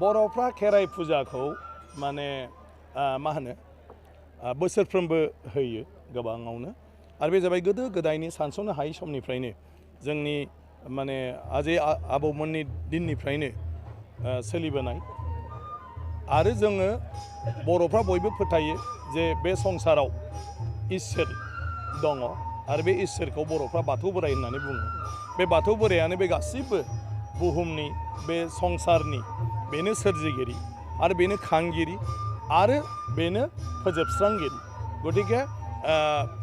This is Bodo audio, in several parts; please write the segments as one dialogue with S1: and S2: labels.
S1: बर'फ्रा खेराइ फुजाखौ माने मा होनो बोसोरफ्रोमबो होयो गोबाङावनो आरो बे जाबाय गोदो गोदायनि सानस'नो हायै समनिफ्रायनो जोंनि माने आजै आबौमोननि दिननिफ्रायनो सोलिबोनाय आरो जोङो बर'फ्रा बयबो फोथायो जे बे संसाराव इसोर दङ आरो बे इसोरखौ बर'फ्रा बाथौ बोराइ होननानै बुङो बे बाथौ बोरायानो बे गासिबो बुहुमनि बे संसारनि बेनो सोरजिगिरि आरो बेनो खांगिरि आरो बेनो फोजोबस्रांगिरि गतिके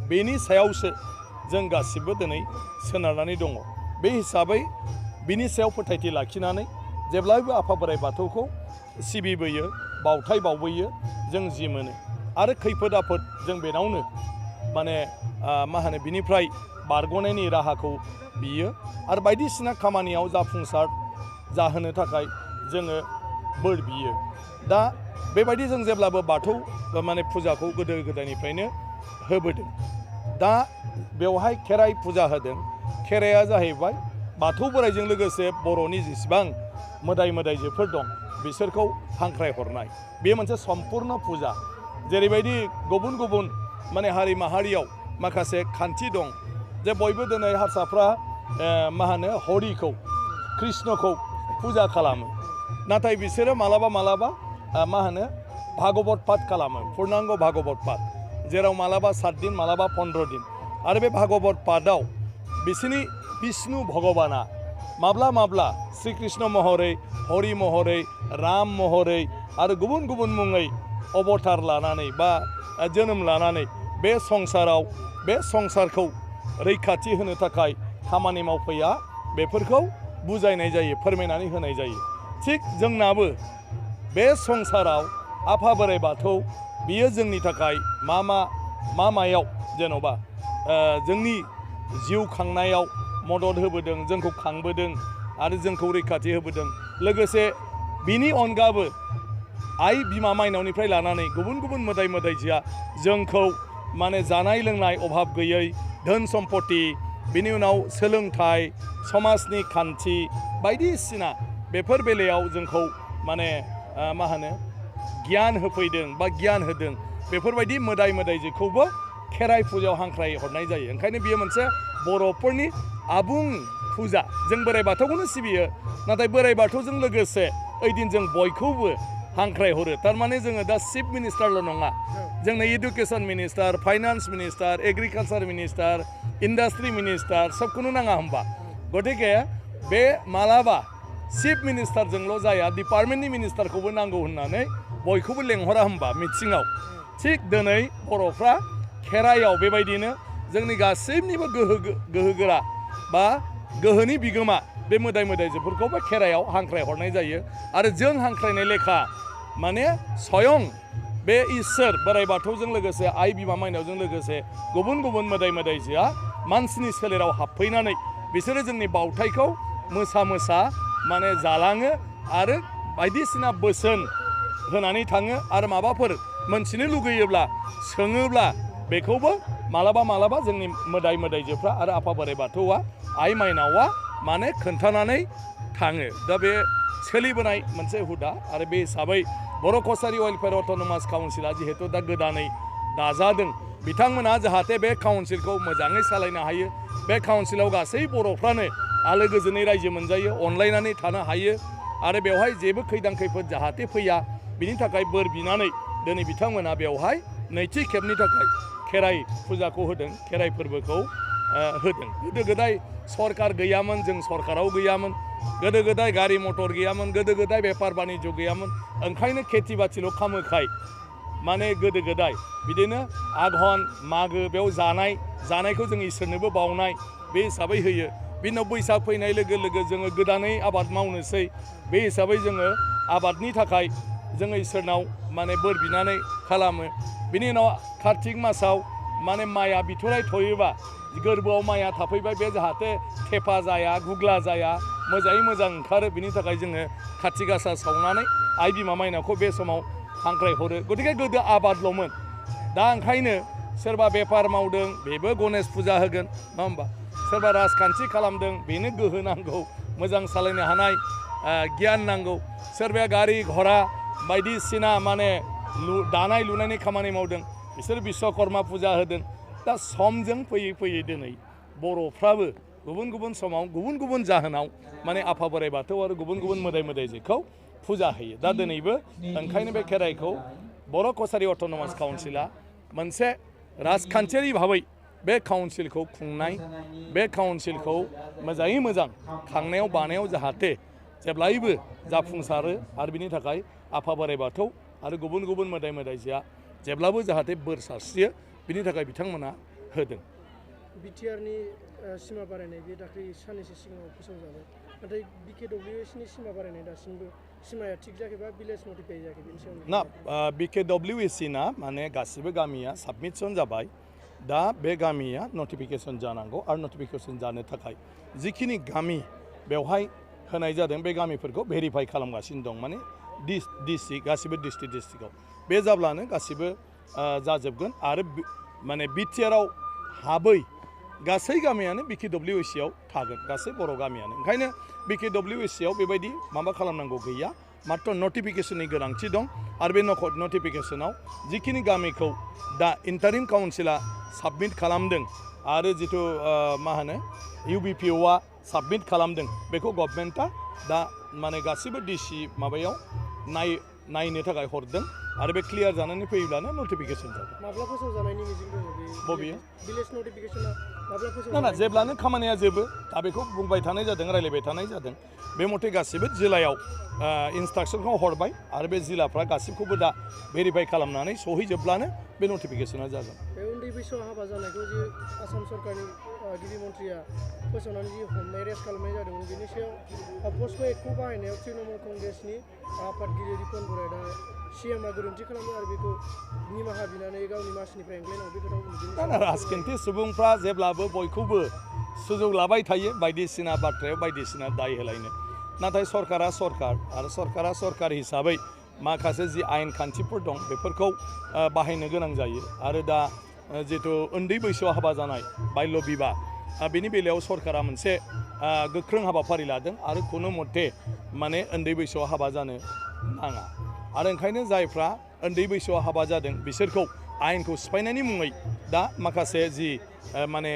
S1: बेनि सायावसो जों गासिबो दिनै सोनारनानै दङ बे हिसाबै बिनि सायाव फोथायथि लाखिनानै जेब्लायबो आफा बोराइ बाथौखौ सिबिबोयो बावथाय बावबोयो जों जि मोनो आरो खैफोद आफोद जों बेनावनो माने मा होनो बिनिफ्राय बारग'नायनि राहाखौ बियो आरो बायदिसिना खामानियाव जाफुंसार जाहोनो थाखाय जोङो बोर बियो दा बेबायदि जों जेब्लाबो बाथौ माने फुजाखौ गोदो गोदायनिफ्रायनो होबोदों दा बेवहाय खेराइ फुजा होदों खेराइया जाहैबाय बाथौ बोराइजों लोगोसे बर'नि जेसेबां मोदाय मोदायजोफोर दं बिसोरखौ हांख्रायहरनाय बे मोनसे सम्पुर्ण फुजा जेरैबायदि गुबुन गुबुन माने हारि माहारियाव माखासे खान्थि दं जे बयबो दिनै हारसाफ्रा मा होनो हरिखौ कृष्णखौ फुजा खालामो नाथाय बिसोरो मालाबा मालाबा मा होनो भागवत पाठ खालामो पुर्णांग भागवत पाठ जेराव मालाबा 7 दिन मालाबा 15 दिन आरो बे भागवत पाठआव बिसोरनि विष्णु भगबाना माब्ला माब्ला श्री कृष्ण महरै हरि महरै राम महरै आरो गुबुन गुबुन मुङै अबतार लानानै बा जोनोम लानानै बे संसाराव बे संसारखौ रैखाथि होनो थाखाय खामानि मावफैया बेफोरखौ बुजायनाय जायो फोरमायनानै होनाय जायो थिग जोंनाबो बे संसाराव आफा बोराइ बाथौ बियो जोंनि थाखाय मायाव जेन'बा जोंनि जिउ खांनायाव मदद होबोदों जोंखौ खांबोदों आरो जोंखौ रैखाथि होबोदों लोगोसे बिनि अनगाबो आइ बिमा माइनावनिफ्राय लानानै गुबुन गुबुन मोदाय मोदायजोआ जोंखौ माने जानाय लोंनाय अभाब गैयै धोन सम्पति बिनि उनाव सोलोंथाइ समाजनि खान्थि बायदिसिना बेफोर बेलायाव जोंखौ माने मा होनो गियान होफैदों बा गियान होदों बेफोरबायदि मोदाय मोदायजोखौबो खेराइ फुजायाव हांख्राय हरनाय जायो ओंखायनो बियो मोनसे बर'फोरनि आबुं फुजा जों बोराइ बाथौखौनो सिबियो नाथाय बोराइ बाथौजों लोगोसे ओइदिन जों बयखौबो हांख्राय हरो थारमाने जोङो दा चिफ मिनिस्टारल' नङा जोंनो education minister finance minister agriculture minister industry minister सबखौनो नाङा होमबा गतिके बे मालाबा चिफ मिनिस्टारजोंल' जाया डिपार्टमेन्टनि मिनिस्टारखौबो नांगौ होननानै बयखौबो लेंहरा होमबा मिथिङाव थिग दिनै बर'फ्रा खेराइयाव बेबायदिनो जोंनि गासैनिबो गोहोगोरा बा गोहोनि बिगोमा बे मोदाय मोदायजोफोरखौबो खेराइयाव हांख्राय हरनाय जायो आरो जों हांख्रायनाय लेखा माने स्वयं बे इसोर बोराइ बाथौजों लोगोसे आइ बिमा माइनावजों लोगोसे गुबुन गुबुन मोदाय मोदायजोआ मानसिनि सोलेराव हाबफैनानै बिसोरो जोंनि बावथायखौ मोसा मोसा माने जालाङो आरो बायदिसिना बोसोन होनानै थाङो आरो माबाफोर मोनथिनो लुगैयोब्ला सोङोब्ला बेखौबो मालाबा मालाबा जोंनि मोदाय मोदायजोफ्रा आरो आफा बोराइ बाथौआ आइ माइनावा माने खोन्थानानै थाङो दा बे सोलिबोनाय मोनसे हुदा आरो बे हिसाबै बर' कसारि वेलफेयार अट'नमास काउन्सिला जिहेतु दा गोदानै दाजादों बिथांमोना जाहाथे बे काउन्सिलखौ मोजाङै सालायनो हायो बे काउन्सिलाव गासै बर'फ्रानो आलो गोजोनै रायजो मोनजायो अनलायनानै थानो हायो आरो बेवहाय जेबो खैदां खैफोद जाहाथे फैया बिनि थाखाय बोर बिनानै दिनै बिथांमोना बेवहाय नैथि खेबनि थाखाय खेराइ फुजाखौ होदों खेराइ फोरबोखौ होदों गोदो गोदाय सरकार गैयामोन जों सरकाराव गैयामोन गोदो गोदाय गारि मटर गैयामोन गोदो गोदाय बेफार बानिज्य गैयामोन ओंखायनो खेथि बाथिल' खालामोखाय माने गोदो गोदाय बिदिनो आघन मागो बेयाव जानायखौ जों इसोरनोबो बावनाय बे हिसाबै होयो बिनि उनाव बैसाग फैनाय लोगो लोगो जोङो गोदानै आबाद मावनोसै बे हिसाबै जोङो आबादनि थाखाय जोङो इसोरनाव माने बोर बिनानै खालामो बिनि उनाव कार्तिक मासाव माने माइआ बिथराय थयोबा गोरबोआव माइआ थाफैबाय बे जाहाथे थेफा जाया गुग्ला जाया मोजाङै मोजां ओंखारो बिनि थाखाय जोङो खाथि गासा सावनानै आइ बिमा माइनावखौ बे समाव हांख्राय हरो गतिके गोदो आबादल'मोन दा ओंखायनो सोरबा बेफार मावदों बेबो गणेश फुजा होगोन नङा होमबा सोरबा राजखान्थि खालामदों बेनो गोहो नांगौ मोजां सालायनो हानाय गियान नांगौ सोरबाया गारि घरा बायदिसिना माने दानाय लुनायनि खामानि मावदों बिसोर बिश्वकर्मा फुजा होदों दा समजों फैयै फैयै दिनै बर'फ्राबो गुबुन गुबुन समाव गुबुन गुबुन जाहोनाव माने आफा बोराइ बाथौ आरो गुबुन गुबुन मोदाय मोदायजोखौ फुजा होयो दा दिनैबो ओंखायनो बे खेराइखौ बर' कसारि अट'नमास काउन्सिला मोनसे राजखान्थियारि भाबै बे काउन्सिलखौ खुंनाय बे काउन्सिलखौ मोजाङै मोजां खांनायाव बानायाव जाहाथे जेब्लायबो जाफुंसारो आरो बिनि थाखाय आफा बोराइ बाथौ आरो गुबुन गुबुन मोदाय मोदायजोआ जेब्लाबो जाहाथे बोर सारस्रियो बिनि थाखाय बिथांमोना होदों
S2: बिटिआरनि सिमा बारायनाय बे दाख्लै साननैसो सिगाङाव फोसावजाबाय नाथाय बिकेडब्लिउएसनि सिमा बारायनाय दासिमबो सिमाया थिग जायाखैबा भिलेज नटिफाइ जायाखै बेनि सायाव
S1: ना बिकेडब्लिउएसि ना माने गासिबो गामिया साबमिसन जाबाय दा बे गामिया नटिफिकेसन जानांगौ आरो नटिफिकेसन जानो थाखाय जिखिनि गामि बेवहाय होनाय जादों बे गामिफोरखौ भेरिफाइ खालामगासिनो दं माने डिस्ट्रिक्ट गासिबो डिस्ट्रिक्टआव बे जाब्लानो गासिबो जाजोबगोन आरो माने बिटिआरआव हाबै गासै गामियानो बिकेडब्लिउएसिआव थागोन गासै बर' गामियानो ओंखायनो बिकेडब्लिउएसिआव बेबायदि माबा खालामनांगौ गैया मात्र नटिफिकेसननि गोनांथि दं आरो बे नटिफिकेसनाव जिखिनि गामिखौ दा इन्टारिम काउन्सिला साबमिट खालामदों आरो जिथु मा होनो इउबिपिअआ साबमिट खालामदों बेखौ गभर्नमेन्टआ दा माने गासिबो डिसि माबायाव नायनो थाखाय हरदों आरो बे क्लियार जानानै फैयोब्लानो नटिफिकेसन जागोन
S2: माब्ला फोसावजानायनि मिजिं दङ बे
S1: बबेयो
S2: भिलेज नटिफिकेसना माब्ला फोसाव
S1: ना जेब्लानो खामानिया जोबो दा बेखौ बुंबाय थानाय जादों रायलायबाय थानाय जादों बे मथे गासिबो जिल्लायाव इन्सट्राक्सनखौ हरबाय आरो बे जिल्लाफ्रा गासिबखौबो दा भेरिफाइ खालामनानै सहैजोबब्लानो बे नटिफिकेसना जागोन
S2: बे उन्दै बैसोआव हाबा जानायखौ जे आसाम सरकारनि गिबि मन्थ्रिया फोसावनानै जि हमनाय रेस्ट खालामनाय जादोंमोन बेनि सायाव पस्क' एक्टखौ बाहायनायाव तृणमूल कंग्रेसनि आफादगिरि रिपन बराया दा सिएमआ गोरोन्थि खालामो आरो बेखौ निमाहा बिनानै गावनि मासिनिफ्राय एंग्लायनांगौ बे खोथाखौ
S1: राजखान्थि सुबुंफ्रा जेब्लाबो बयखौबो सुजुग लाबाय थायो बायदिसिना बाथ्रायाव बायदिसिना दाय होलायनो नाथाय सरकारा सरकार आरो सरकारा सरकार हिसाबै माखासे जि आयेन खान्थिफोर दं बेफोरखौ बाहायनो गोनां जायो आरो दा जिथु उन्दै बैसोआव हाबा जानाय बाल्य बिबाह बेनि बेलायाव सरकारा मोनसे गोख्रों हाबाफारि लादों आरो खुनु मथे माने उन्दै बैसोआव हाबा जानो नाङा आरो ओंखायनो जायफ्रा उन्दै बैसोआव हाबा जादों बिसोरखौ आयेनखौ सिफायनायनि मुङै दा माखासे जि माने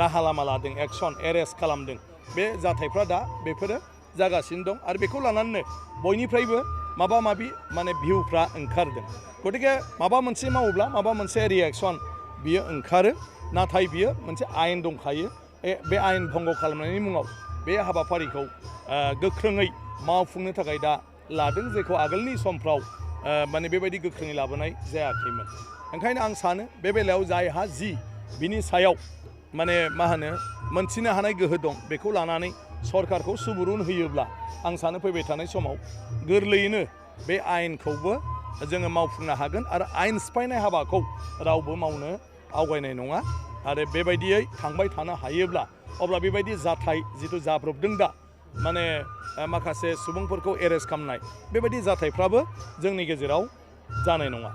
S1: राहा लामा लादों एक्सन एरेस्ट खालामदों बे जाथायफ्रा दा बेफोरो जागासिनो दं आरो बेखौ लानानैनो बयनिफ्रायबो माबा माबि माने भिउफ्रा ओंखारदों गतिके माबा मोनसे मावोब्ला माबा मोनसे रिएक्सन बियो ओंखारो नाथाय बियो मोनसे आयेन दंखायो बे आयेन भंग खालामनायनि मुङाव बे हाबाफारिखौ गोख्रोङै मावफुंनो थाखाय दा लादों जेखौ आगोलनि समफ्राव माने बेबायदि गोख्रोङै लाबोनाय जायाखैमोन ओंखायनो आं सानो बे बेलायाव जायहा जि बिनि सायाव माने मा होनो मोनथिनो हानाय गोहो दं बेखौ लानानै सरकारखौ सुबुरुन होयोब्ला आं सानो फैबाय थानाय समाव गोरलैयैनो बे आयेनखौबो जोङो मावफुंनो हागोन आरो आयेन सिफायनाय हाबाखौ रावबो मावनो आवगायनाय नङा आरो बेबायदियै थांबाय थानो हायोब्ला अब्ला बेबायदि जाथाय जिथु जाब्रबदों दा माने माखासे सुबुंफोरखौ एरेस्ट खालामनाय बेबायदि जाथायफ्राबो जोंनि गेजेराव जानाय नङा